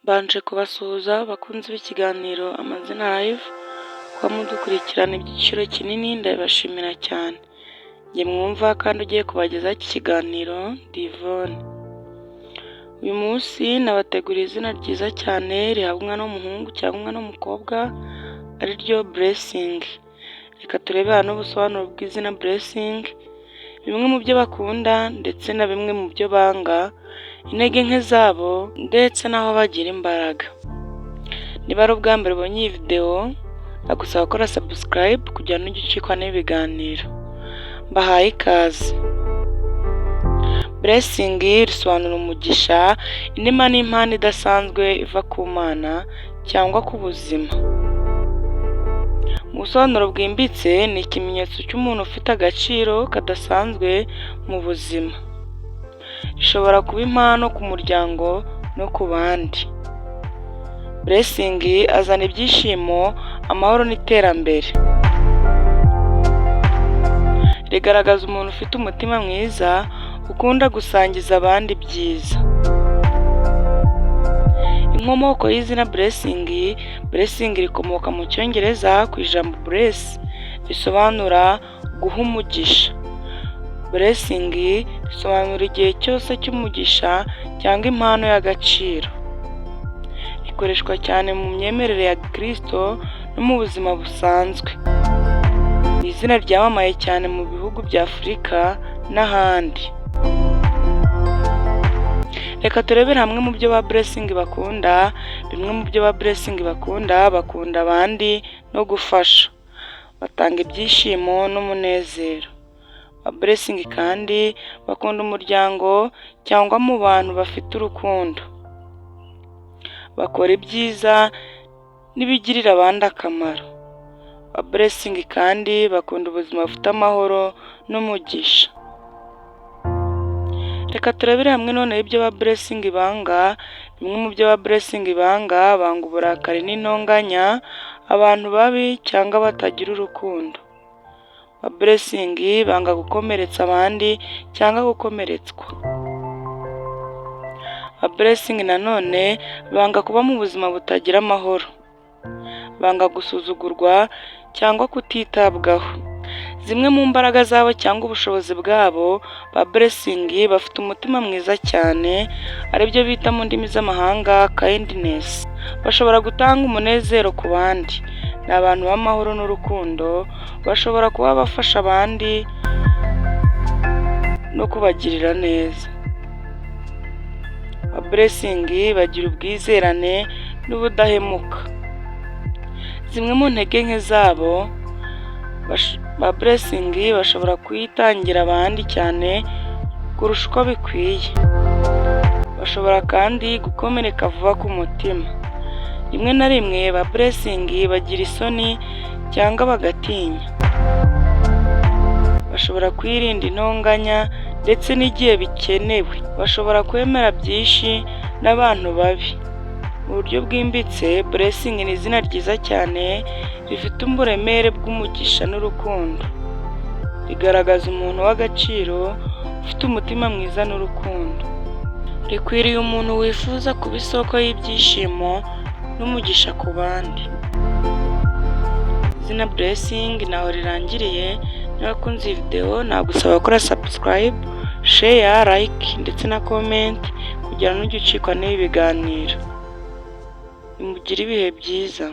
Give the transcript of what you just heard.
Mbanje kubasuhuza bakunzi b'ikiganiro Amazina Live, kuba mudukurikirana igiciro kinini ndabibashimira cyane. Njye mwumva kandi ugiye kubagezaho iki kiganiro ndi Yvonne. Uyu munsi nabateguriye izina ryiza cyane rihabwa umwana w'umuhungu cyangwa umwana w'umukobwa, ari ryo Blessing. Reka turebe hano ubusobanuro bw'izina Blessing, bimwe mu byo bakunda ndetse na bimwe mu byo banga, intege nke zabo ndetse n'aho bagira imbaraga. Niba ari ubwa mbere ubonye iyi videwo, ndagusaba gukora subscribe kugira ngo ntujye ucikwa n'ibiganiro. Mbahaye ikaze. Blessing risobanura umugisha, inema n'impano idasanzwe iva ku Mana cyangwa ku buzima. Mu busobanuro bwimbitse, ni ikimenyetso cy'umuntu ufite agaciro kadasanzwe mu buzima. Rishobora kuba impano ku muryango no ku bandi. Blessing azana ibyishimo, amahoro n'iterambere. Rigaragaza umuntu ufite umutima mwiza, ukunda gusangiza abandi ibyiza. Inkomoko y'izina Blessing: Blessing rikomoka mu Cyongereza ku ijambo "bless", risobanura guha umugisha. Blessing risobanura igihe cyose cy'umugisha cyangwa impano y'agaciro. Rikoreshwa cyane mu myemerere ya gikristo no mu buzima busanzwe. Ni izina ryamamaye cyane mu bihugu bya Afurika n'ahandi. Reka turebere hamwe mu byo ba Blessing bakunda. Bimwe mu byo ba Blessing bakunda: bakunda abandi no gufasha. Batanga ibyishimo n'umunezero. Ba Blessing kandi bakunda umuryango cyangwa mu bantu bafite urukundo. Bakora ibyiza n'ibigirira abandi akamaro. Ba Blessing kandi bakunda ubuzima bufite amahoro n'umugisha. Reka turebere hamwe noneho ibyo ba Blessing banga. Bimwe mu byo ba Blessing banga: banga uburakari n'intonganya, abantu babi cyangwa batagira urukundo. Ba Blessing banga gukomeretsa abandi cyangwa gukomeretswa. Ba Blessing nanone banga kuba mu buzima butagira amahoro. Banga gusuzugurwa cyangwa kutitabwaho. Zimwe mu mbaraga zabo cyangwa ubushobozi bwabo: ba Blessing bafite umutima mwiza cyane, aribyo bita mu ndimi z'amahanga kindness. Bashobora gutanga umunezero ku bandi. Ni abantu b'amahoro n'urukundo, bashobora kuba bafasha abandi no kubagirira neza. Ba Blessing bagira ubwizerane n'ubudahemuka. Zimwe mu ntege nke zabo: ba Blessing bashobora kwitangira abandi cyane kurusha uko bikwiye. Bashobora kandi gukomereka vuba ku mutima. Rimwe na rimwe ba Blessing bagira isoni cyangwa bagatinya. Bashobora kwirinda intonganya ndetse n'igihe bikenewe. Bashobora kwemera byinshi n'abantu babi. Mu buryo bwimbitse, Blessing ni izina ryiza cyane rifite uburemere bw'umugisha n'urukundo. Rigaragaza umuntu w'agaciro, ufite umutima mwiza n'urukundo. Rikwiriye umuntu wifuza kuba isoko y'ibyishimo n'umugisha ku bandi. Izina Blessing ntaho rirangiriye. Niba wakunze iyi videwo, nagusaba gukora subscribe, share, like ndetse na comment kugira ngo ntujye ucikwa n'ibi biganiro. Nimugire ibihe byiza.